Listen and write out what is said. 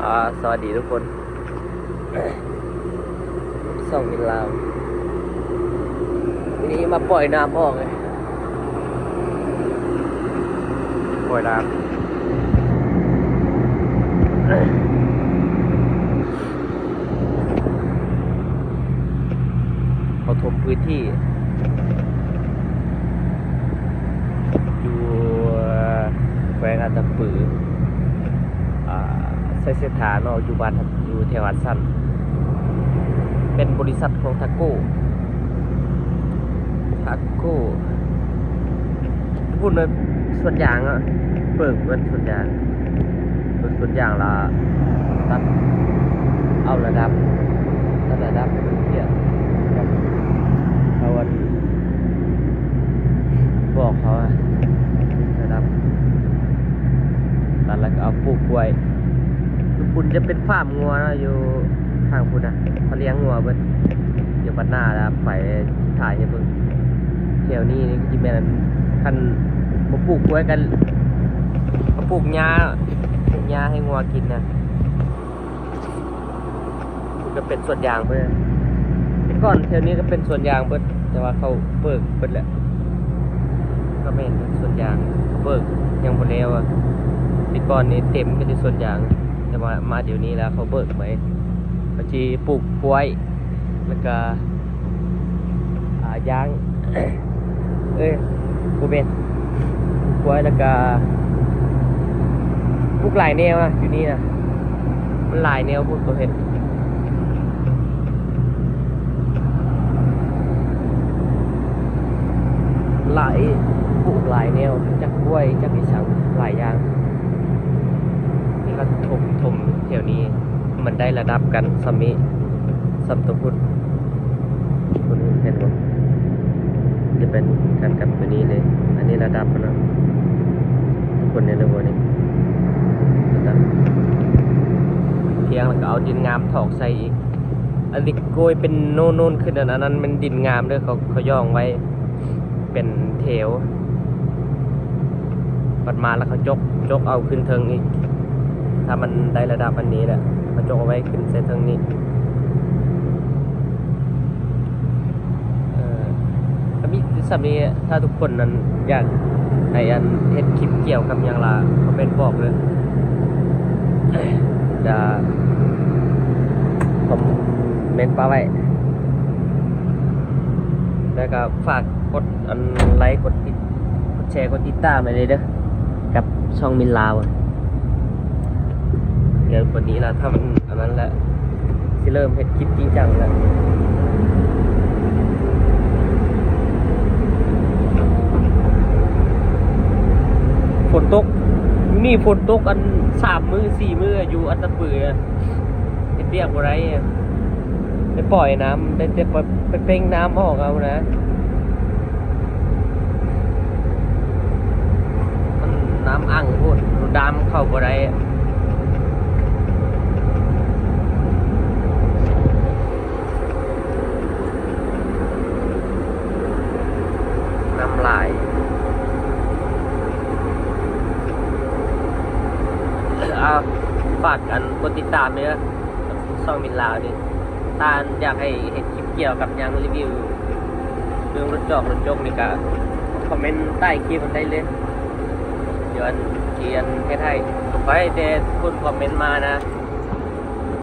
ອາ ສະຫວັດດີທຸກຄົນ ຊ່ອງມິນລາວ ວັນນີ້ມາປ່ອຍນ້ຳອອກເລີຍ ປ່ອຍນ້ຳ. ເຂົ້າຖ້ວມພື້ນທີ່ຢູ່ແຂວງອັດຕະປື ອາ ໄຊເສດຖາເນາະ ຢູ່ບ້ານ ຢູ່ແຖວຫາດສັນ ເປັນບໍລິສັດຂອງທາໂກ້ ທາໂກ້ ພຸ້ນນະ ສວນຢາງອະ ເປີກເບິດສວນຢາງ ເປີກສວນຢາງລະຕັດເອົາລະດັບ ຕັດລະດັບໃຫ້ມັນທຽບກັບເຂົາ ອັນ ບອກເຂົາອະ ລະດັບ ຕັດລະກະເອົາປູກກ້ວຍ ຢູ່ພຸ້ນຈະເປັນຟາມງົວເນາະ ຢູ່ທາງພຸ້ນນະ ເຂົາລ້ຽງງົວເບິດ ດຽວບັດໜ້າລະໄປຖ່າຍໃຫ້ເບິ່ງ ແຖວນີ້ນີ້ຊິແມ່ນ ຄັນບໍ່ປູກກ້ວຍກໍ ກໍປູກຫຍ້າ ປູກຫຍ້າໃຫ້ງົວກິນນະ ກໍເປັນສວນຢາງເບິດ ແຕ່ກ່ອນແຖວນີ້ກໍເປັນສວນຢາງເບິດ ແຕ່ວ່າເຂົາເບີກເບິດແລ້ວ ກໍແມ່ນສວນຢາງ ເຂົາເບີກຍັງບໍ່ແລ້ວອະ ແຕ່ກ່ອນນີ້ເຕັມໄປແຕ່ສວນຢາງ ແຕ່ວ່າມາດຽວນີ້ແລ້ວເຂົາເບີກໃໝ່ ເຂົາຊິປູກກ້ວຍ ແລ້ວກະ ອາ ຢາງ ເອີຍ ບໍ່ແມ່ນ ປູກກ້ວຍ ແລ້ວກະ ປູກຫຼາຍແນວນະ ຢູ່ນີ້ນະ ມັນຫຼາຍແນວໂພດ ເຂົາເຮັດ ຫຼາຍ ປູກຫຼາຍແນວ ຈັກກ້ວຍ ຈັກອີ່ສັງ ຫຼາຍຢ່າງ ນີ້ກໍຖົມ ຖົມແຖວນີ້ ມັນໄດ້ລະດັບກັນສ່ຳນີ້ ສ່ຳຕົວພຸ້ນ ເຫັນບໍ່ ຈະເປັນກັນກັບຕົວນີ້ເລີຍ ອັນນີ້ລະດັບເນາະ ທຸກຄົນເຫັນແລ້ວບໍ່ນີ້ ລະດັບ ທຽງແລ້ວກໍເອົາດິນງາມຖອກໃສ່ອີກ ອັນທີ່ໂກຍເປັນໂນນໆຂຶ້ນນັ້ນ ອັນນັ້ນແມ່ນດິນງາມເດີ ເຂົາ ເຂົາຢ່ອງໄວ້ເປັນແຖວ ບັດມາແລ້ວເຂົາຈົກ ຈົກເອົາຂຶ້ນເທິງອີກ ຖ້າມັນໄດ້ລະດັບອັນນີ້ແຫຼະ ເຂົາຈົກເອົາໄວ້ຂຶ້ນໃສ່ເທິງນີ້ ເອີ ກໍມີສ່ຳນີ້ ຖ້າທຸກຄົນນັ້ນຢາກໃຫ້ອັນເຮັດຄລິບກ່ຽວກັບຫຍັງລະ ຄອມເມັນບອກເດີ ຈະຄອມເມັນປະໄວ້ ແລ້ວກໍຝາກກົດອັນໄລ ກົດຕິດ ກົດແຊ ກົດຕິດຕາມໃຫ້ເດີ ກັບຊ່ອງມິນລາວ ດຽວບັດນີ້ລະ ຖ້າມັນອັນນັ້ນລະ ຊິເລີ່ມເຮັດຄລິບຈິງຈັງລະ ຝົນຕົກ ມື້ນີ້ຝົນຕົກອັນສາມມື້ສີ່ມື້ ຢູ່ອັດຕະປື ເຮັດວຽກບໍ່ໄດ້ ໄປປ່ອຍນ້ຳ ໄປ ໄປ ໄປເປັ່ງນ້ຳອອກເອົານະ ມັນນ້ຳອັ່ງໂພດ ນ້ຳເຂົ້າບໍ່ໄດ້ ນ້ຳຫຼາຍ ເອົາ ຝາກອັນກົດຕິດຕາມເດີ ຊ່ອງມິນລາວນີ້ ຖ້າອັນຢາກໃຫ້ເຮັດຄລິບກ່ຽວກັບຫຍັງ ຣີວິວເລື່ອງລົດຈອກລົດຈົກນີ້ກະຄອມເມັນໃຕ້ຄລິບມັນໄດ້ເລີຍ ດຽວອັນຊິອັນເຮັດໃຫ້ ຂໍໃຫ້ແຕ່ຄົນຄອມເມັນມານະ.